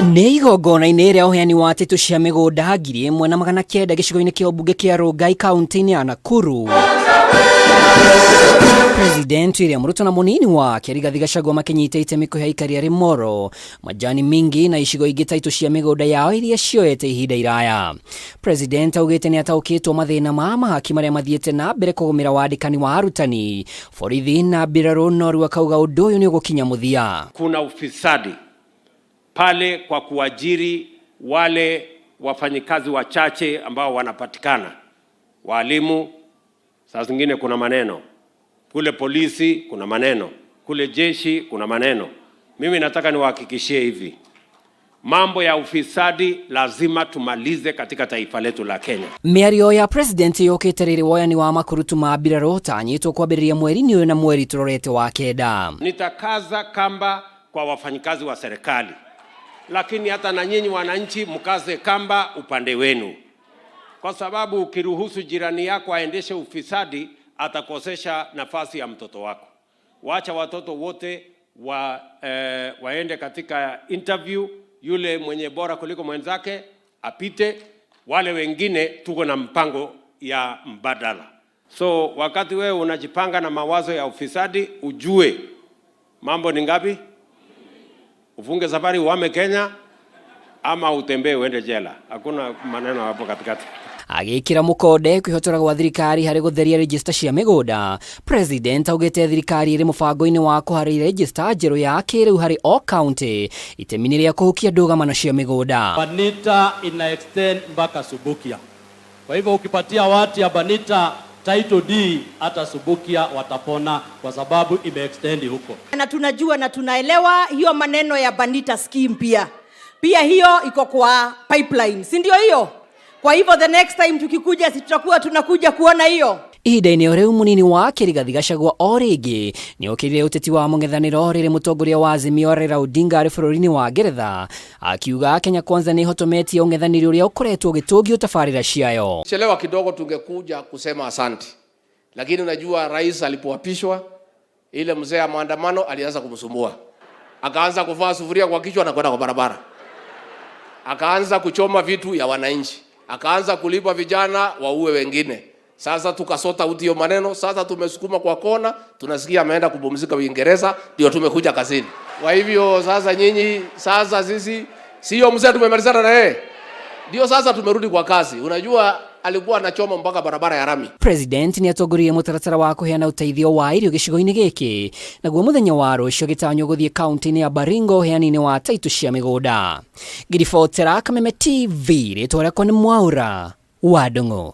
Nĩ igongona-inĩ rĩa ũheani wa titũ cia mĩgũnda 1900 gĩcigo-inĩ kĩa ũmbunge kĩa Rongai kaunti-inĩ ya Nakuru. President William Ruto na mũnini wake Rigathi Gachagua makĩnyita itemi kũhe aikari a Limuru majani mingi na icigo ingĩ taitũ cia mĩgũnda yao iria cioete ihinda iraya. President augĩte nĩ ataũkĩtwo mathĩna ma mahaki marĩa mathiĩte na mbere kũgũmĩra wandĩkani wa arutani, borithi na mbirarũ, no rĩu akauga ũndũ ũyũ nĩ ũgũkinya mũthia. Kuna ufisadi pale kwa kuajiri wale wafanyikazi wachache ambao wanapatikana, walimu, saa zingine kuna maneno kule, polisi kuna maneno kule, jeshi kuna maneno. Mimi nataka niwahakikishie hivi, mambo ya ufisadi lazima tumalize katika taifa letu la Kenya. Mĩario ya president yũkĩte rĩrĩ woyani wa makurutu ma mbirarũ ũtanyĩtwo kwambĩrĩria mweri-inĩ ũyũ na mweri tũrorete wa kenda. Nitakaza kamba kwa wafanyikazi wa serikali, lakini hata na nyinyi wananchi mkaze kamba upande wenu, kwa sababu ukiruhusu jirani yako aendeshe ufisadi atakosesha nafasi ya mtoto wako. Wacha watoto wote waende katika interview, yule mwenye bora kuliko mwenzake apite, wale wengine tuko na mpango ya mbadala. So wakati wewe unajipanga na mawazo ya ufisadi, ujue mambo ni ngapi, ufunge safari uhame Kenya ama utembee uende jela. Hakuna maneno hapo katikati. Agĩkĩra mũkonde kwĩhotora gwa thirikari harĩ gũtheria rejista cia mĩgũnda, president augĩte thirikari ĩrĩ mũbango-inĩ wa kũharĩria rejista njerũ ya kĩrĩu harĩ o kaunti itemi-inĩ rĩa kũhukia ndũgamano cia mĩgũnda. Banita ina extend mpaka Subukia. Kwa hivyo ukipatia watu ya Banita title D hata Subukia watapona kwa sababu ime extend huko. Na tunajua na tunaelewa hiyo maneno ya Banita scheme pia hiyo iko kwa pipeline, si ndio hiyo? Kwa hivyo the next time tukikuja, si tutakuwa tunakuja kuona hiyo. Ihinda-inĩ o rĩu mũnini wake Rigathi Gachagua o rĩngĩ nĩokĩrire ũteti wa mũng'ethanĩro rĩrĩ mũtongoria wa Azimio Raila Odinga arĩ bũrũri-inĩ wa Ngeretha, akiuga Kenya Kwanza nĩ ĩhotometie ũng'ethanĩri ũrĩa ũkoretwo ũgĩtũngio tabarĩra ciayo. Chelewa kidogo tungekuja kusema asante, lakini unajua rais alipoapishwa, ile mzee ya maandamano alianza kumsumbua, akaanza kuvaa sufuria kwa kichwa na kwenda kwa barabara, akaanza kuchoma vitu ya wananchi, akaanza kulipa vijana waue wengine. Sasa tukasota uti hiyo maneno, sasa tumesukuma kwa kona, tunasikia ameenda kupumzika Uingereza, ndio tumekuja kazini. Kwa hivyo sasa nyinyi, sasa sisi sio mzee, tumemalizana na yeye, ndio sasa tumerudi kwa kazi. Unajua alikuwa anachoma mpaka barabara ya rami. President nĩ atongoririe mũtaratara wa kũheana ũteithio wa irio gĩcigo-inĩ gĩkĩ, naguo mũthenya wa rũciũ gĩtanywo gũthiĩ kaunti-inĩ ya Baringo ũheani-inĩ wa taitũ cia mĩgũnda. Ngiribotera Kameme TV, rĩtwa rĩakwa nĩ Mwaura wa Ndung'u.